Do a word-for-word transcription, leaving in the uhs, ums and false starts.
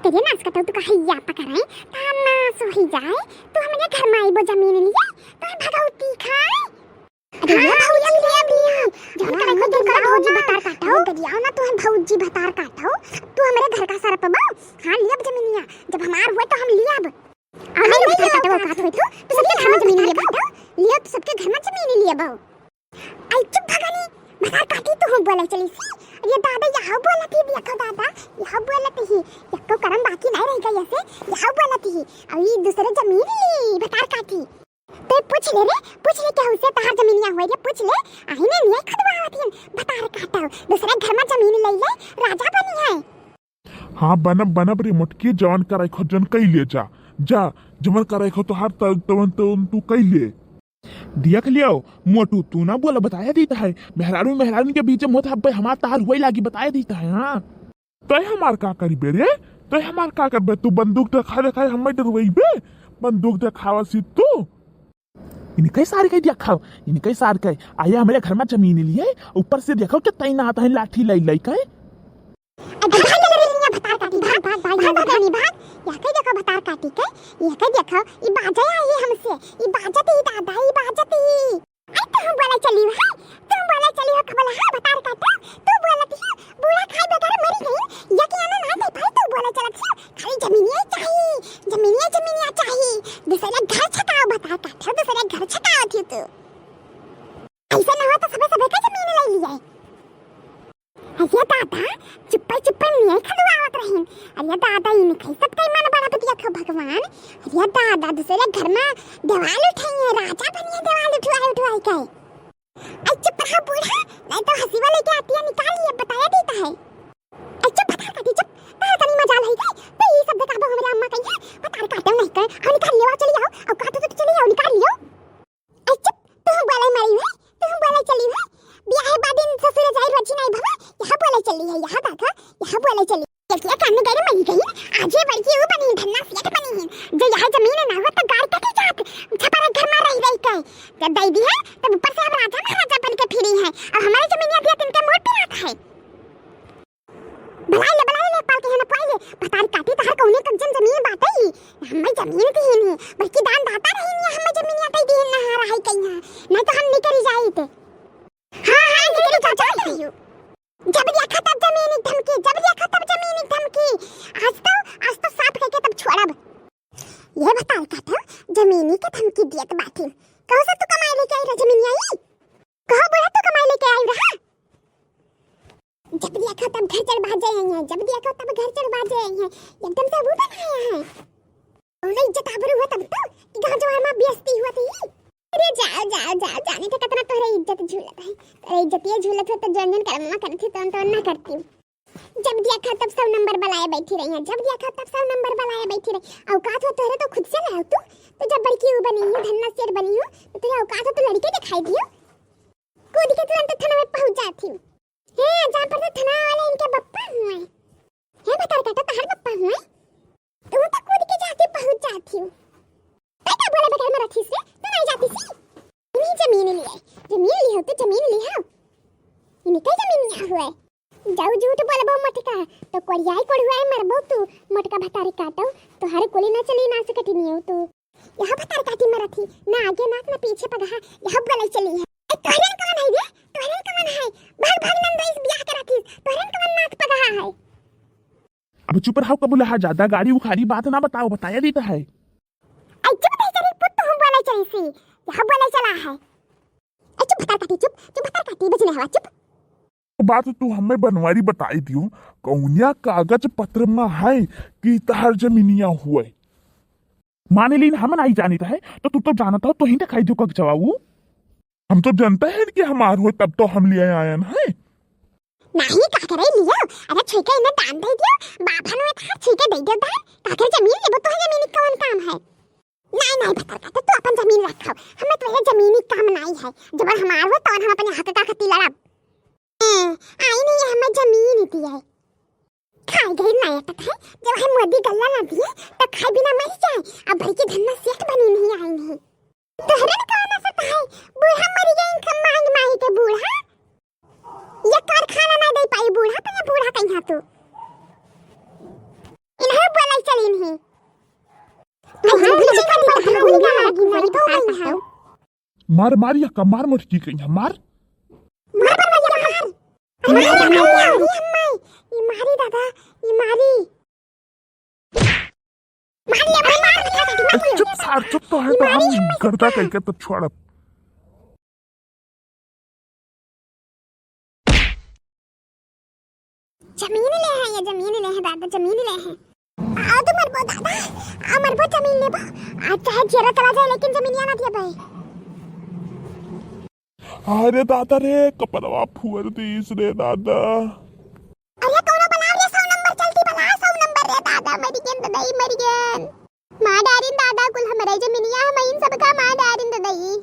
तेरे नास कटऊ, तू कहिया पकड़ाई, तार नास होई जाए। तू हमरे घर मा आइबो जमीन लिए, तो भगौती खाए। अरे हाँ, भौजी, लिया, लिया। जौन करे को तू करा भौजी, भतार काटो। गरियाओ ना तू, हम भौजी भतार काटो। तू हमरे घर का सरपबो। हाँ, लियब जमीनिया। जब हमार हुए तो हम लियब। अरे नहीं, भतार काटो, औकात होई तू। तू सबके घर मा जमीन लियबो। लियो, तू सबके घर मा जमीन लियबो। आई चुप भगनी, भतार काटी तू हम बोले चली सी। अरे दादा, यहाँ बोलत ही, देखो दादा, यहाँ बोलत ही। यक्को करम बाकी नहीं रह गई ऐसे, यहाँ बोलत ही। अभी दूसरे जमीन ली, भतार काटी। ते पूछ ले रे, पूछ ले केहू से तहार जमीनिया होए रे, पूछ ले। आही ने नहीं खदवावत हिन, भतार काटो। दूसरे घर मा जमीन ले ले, राजा बनी है। हाँ, बनब, बनब रे मोटकी, जवन कराई खो जन कई ले जा। जा, जवन कराई खो तोहार त-, तवन, तवन तू कई ले। देख लियो, मोटू, तू ना बोला, बताया देता है। मेहरारू, मेहरारू के बीच में मत हब्बे, हमार तार हुए लागी, बताया देता है, हाँ। तय हमार का करी बे रे? तय हमार का करबे? तू बंदूक देखा देखा हमें डरवई बे? बंदूक देखावा सी तू? इनके सार के देखो, इनके सार के। आया हमरे घर मा जमीन लिए, ऊपर से देखो कि तैनात है लाठी लई लई के। ए, भाग, भाग, भाग, भाग, भाग, भाग, भाग, भाग, भाग, भाग, भाग, भाग, भाग। यहाँ के देखो भतार काटी के, यहाँ के देखो, ई बाजे आई हमसे, ई बाजत ही दादा, ई बाजत ही। आई तू बोले चली है, तू बोले चली हो, खबल है भतार काटा, तू बोलत ही, बूढ़ा खाए बगैर मरी गई, ये के आना ना दे पाई, तू बोले चलत ही, खाली जमीनिया चाहिए, जमीनिया, जमीनिया चाहिए, दूसरे घर छकाओ भतार काटा, दूसरे घर छकाओ थी तू। ऐसे ना हो तो सबे, सबे का जमीन ले लिया। अरे दादा, चुप्पे चुप्पे नहीं खदवावत रहिन। अरे दादा, इनके सब कई मन बड़ा बतिया खो भगवान। अरे दादा, दूसरे घर मा देवाल उठाई है, राजा बनिए देवाल उठवाई उठवाई के। आई चुप रहा बूढ़ा, नहीं तो हंसी वाले के आती है, निकाल लिए, बताया देता है। आई चुप भतार काटी चुप, तार तनी मजाल है के, तो ये सब बेकार हमरे अम्मा कही है, भतार काटो नहीं कर, आओ निकाल लियो, चली आओ, औकात हो तो चली आओ, निकाल लियो। ए चुप, तू बोले मरी है, तू बोले चली है। बियाहे बाद दिन ससुर जाई रोजी नहीं भवा, यहाँ बोले चली है, यहाँ देखा, यहाँ बोले चली। देखिए, कान में गई मरी गई, आज ये बड़की वो बनी, धन्ना सेठ बनी है। जो यहाँ जमीन ना हो तो गाड़ के जात, छपरा घर मा रही रही के। जब दे दी है, तब ऊपर से हम राजा महाराजा बन के फिरी हैं। अब हमारे जमीन दिया तिनके मोट पिरात है। बलाई ले, बलाई ले, पाल के है ना, पाई ले। भतार काटी तहर कौने कब्जन जमीन बाटे ही? हमें जमीन दी ही नहीं, बल्कि दान दाता रही नहीं, हमें जमीन या कहीं दी ना रहा है कहीं। नहीं तो हम निकल जाइत। हाँ, हाँ, निकल जा, जा, जा। जब देखा तब जमीन की धमकी, जब देखा तब जमीन की धमकी। आज तो, आज तो साफ कह के तब छोड़ब। ये भतार काटा, जमीनी के धमकी दियत बाटी। कहो से तू कमाई लेके आई रह जमीनिया ई? कहो बूढ़ा तू कमाई लेके आई रहा? जब देखो तब घर चढ़ बाजे आई है, जब देखो तब घर चढ़ बाजे आई है, एकदम से वो बनाया है। कौनो इज्जत आबरू हुआ तब तो कि गाँव जवार मा बेइज्जती हुआ थी। अरे जाओ, जाओ, जाओ, जाने थे कितना तोहरे इज्जत झूलत है, तोहरे इज्जतिया झूलत है तो जौन जौन करम मा करती तौन तौन ना करती। जब देखा तब सौ नंबर बलाए बैठी रही है, जब देखा तब सौ नंबर बलाए बैठी रही। औकात हो तोहरे तो खुद से लाओ तू, तो जब बड़की वो बनी हो, धन्ना सेठ बनी हो, तो तुझे औकात हो तो लड़के दिखाई दियो। कूद के तुरंत थाना में पहुंच जाती हूँ। हे, जहाँ पर तो थाना वाले इनके बप्पा हुए। हे भतार काटा, तहार बप्पा हुए। तू तो कूद के जाके पहुंच जाती हूँ। तै का बोले बगैर मरत हिस रे, तू नहीं जाती सी। इन्हीं जमीन लिए, जमीन ली हो तो जमीन ली हो। इन्हीं का जमीन लिया हुआ है। जाऊ झूठ बोलबो मोटका, तो कोरियाई कोड़ुआई मरबो तू, मोटका भतारी काटो, तोहार कुली ना चली ना सकटी नियो तू। यह भतार काटी मरत ही, ना आगे नाक ना पीछे पगहा, यह बोले चली है। ए, तोहरन कवन है रे? तोहरन कवन है? भाग, भाग नंदोइस बियाह करत ही, तोहरन कवन नाक पगहा है? अब चुप रहो कबूला, ज्यादा गाड़ी उखाड़ी बात ना बताओ, बताया देता है। ए, चुप नहीं चली पुत, तू हम बोले चली सी, यह बोले चला है। ए, चुप भतार काटी, चुप, चुप भतार काटी, बजने हवा, चुप। बात तू हमें बनवारी बताई दियो, कौनिया कागज पत्र में है कि तहर जमीनिया हुए? माने लीन हम नहीं जानित है, तो तू तो जानत हो, तो ही दिखाई दियो कागजवा ऊ। हम तो जानते हैं कि हमार हो, तब तो हम लिए आयन है। नहीं का करे लियो, अरे छुई के इन्हें दान दे दियो, बाभन में था छुई के दे दियो दान, का करे जमीन लेबो, तो जमीन कौन काम है? नहीं, नहीं भतार काटा, तू अपन जमीन रखो, हमें तोहरे जमीनी काम नहीं है, जब हमार हो तो हम अपने हक का खती लड़ब। ए, आई नहीं हमें जमीन दिए। खाए गए नायटक है, जब हम मोदी गल्ला ना दिए, तो खाए बिना मर जाए, अब भाई की धन्ना सेठ बनी नहीं आई नहीं। तोहरे न कौन असत है, बूढ़ा मरी गए इनका मांग मांग के बूढ़ा। ये कारखाना ना दे पाई बूढ़ा, तो ये बूढ़ा कहीं तू। इन्हें मार, मार, या का मार, मोटकी कहीं, मार। मार, मार, मार, मार। अरे, मार, मार, मार, मार, मार, मार, ई मारी दादा, ई मारी। मार ले, मार, मार, मार, मार, मार। ए, चुप सार, चुप तो है, तो हम गर्दा कइके तो छोड़ब। जमीन ले है, ये जमीन ले है दादा, जमीन ले है। आ तो मरबो दादा, आ मरबो, जमीन लेबो। आ चाहे जेरा चला जाए, लेकिन जमीनिया ना दिया भाई। अरे दादा रे, कपड़वा फुअर दीस रे दादा। अरे कौनो बलाओ रे, सौ नंबर, जल्दी बलाओ, सौ नंबर रे दादा, मरी गेन दादा, ई मरी गेन। मार डारिन दादा, कुल हमरे जमीनिया, हम इन सबका मार डारिन दादा ई।